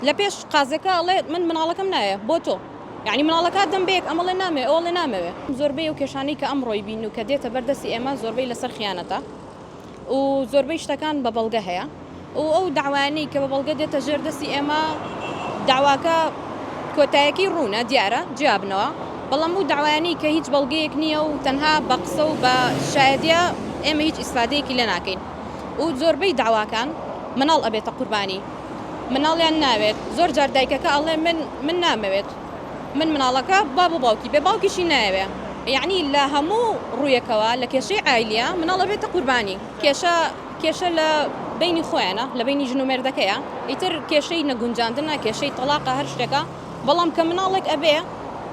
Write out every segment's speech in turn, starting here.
لە پێش قازەکە ئەڵێ من مناڵەکەم نایە بۆ تۆ یعنی مناڵەکە دەم بەیەک ئەمەڵێ نامەوێ ئەوڵێ نامەوێ. زۆربەی ئەو کێشانەی کە ئەمڕۆی بین و کە دێتە بەر دەستی ئێمە زۆربەی لەسەر خیانەتە و زۆربەی شتەکان بە بەڵگە هەیە و ئەو دەعوایانەی کە بە بەڵگە دێتە ژێر دەستی ئێمە دەعواکە کۆتایەکەی ڕوونە دیارە جیابنەوە بەڵام ئەو دەعوایانەی کە هیچ بەڵگەیەک نییە و تەنها بە قسە و بە شایەدیە ئێمە هیچ ئیسفادەیەکی لێ ناکەین و زۆربەی دەعواکان مناڵ ئەبێتە قوربانی مناڵیان ناوێت زۆر جار دایکەکە ئەڵێ من من نامەوێت من مناڵەکە با بۆ باوکی بێ باوکیشی نایەوێ یەعنی لە هەموو ڕوویەکەوە لە کێشەی عایلیە مناڵ ئەبێتە قوربانی کێشە کێشە لە بەینی خۆیانە لە بەینی ژن و مێردەکەیە ئیتر کێشەی نەگونجاندنە کێشەی تەڵاقە هەر شتێکە بەڵام کە مناڵێک ئەبێ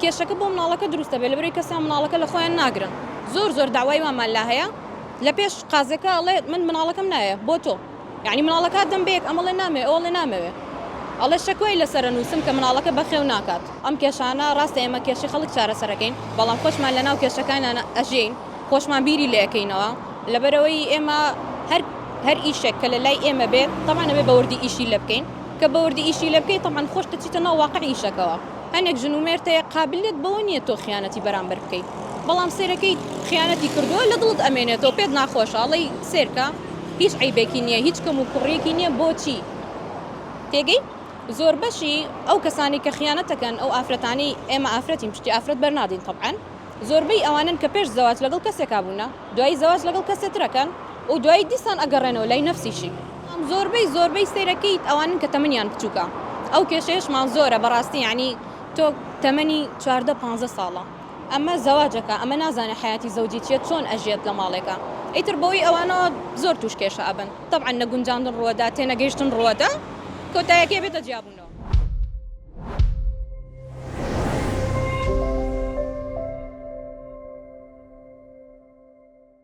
کێشەکە بۆ مناڵەکە دروست ئەبێ لەبەرئەوەی کەسیان مناڵەکە لە خۆیان ناگرن زۆر زۆر داوای وامان لا هەیە لە پێش قازەکە ئەڵێ من مناڵەکەم نایە بۆ تۆ یەعنی مناڵەکە دەم بەیەک ئەمەڵێ نامەوێ ئەوەڵێ نامەوێ ئەڵێ شەکوای لەسەرە نوسم کە مناڵەکە بەخێو ناکات. ئەم کێشانە ڕاستە ئێمە کێشەی خەڵک چارەسەرەکەین بەڵام خۆشمان لەناو کێشەکانیان ئەژێین خۆشمان بیری لێ ئەکەینەوە لەبەرئەوەی ئێمە هەر هەر ئیشێک کە لەلای ئێمە بێت تەبعەن ئەبێ بەوردی ئیشی لێ بکەین کە بەوردی ئیشی لێ بکەی تەبعەن خۆشت دەچیتە ناو واقعی ئیشەکەوە هەنێک ژن و مێرد هەیە قابلیەت بەوە نییە تۆ خیانەتی بەرامبەر بکەی بەڵام سەیرەکەی خیانەتی کردووە لە دڵت ئەمێنێتەوە پێت ناخۆشە ئەڵێی سەیرکە هیچ عەیبێکی نییە هیچ کەم و کوڕیەکی نییە بۆچی تێگەی زۆربەشی ئەو کەسانەی کە خیانەت ئەکەن ئەو ئافرەتانەی ئێمە ئافرەتین پشتی ئافرەت بەرنادەین تەبعەن زۆربەی ئەوانەن کە پێش زەواج لەگەڵ کەسێکا بوونە دوایی زەواج لەگەڵ کەسێ تر ئەکەن و دوایی دیسان ئەگەڕێنەوە لای نەفسیشی. زۆربەی زۆربەی سەیرەکەیت ئەوانەن کە تەمەنیان بچوکە ئەو کێشەیەشمان زۆرە بەڕاستی یانی تۆ تەمەنی 14 پانزە ساڵە ئەمە زەواجەکە ئەمە نازانێ حەیاتی زەوجی چیە چۆن ئەژیەت لە ماڵێکا ئیتر بەوەی ئەوانەوە زۆر توش کێشە ئەبن تەبعەن نەگونجاندن ڕوەدا تێنەگەیشتن ڕوەدا کۆتایەکەی ئەبێتە جیابونەوە.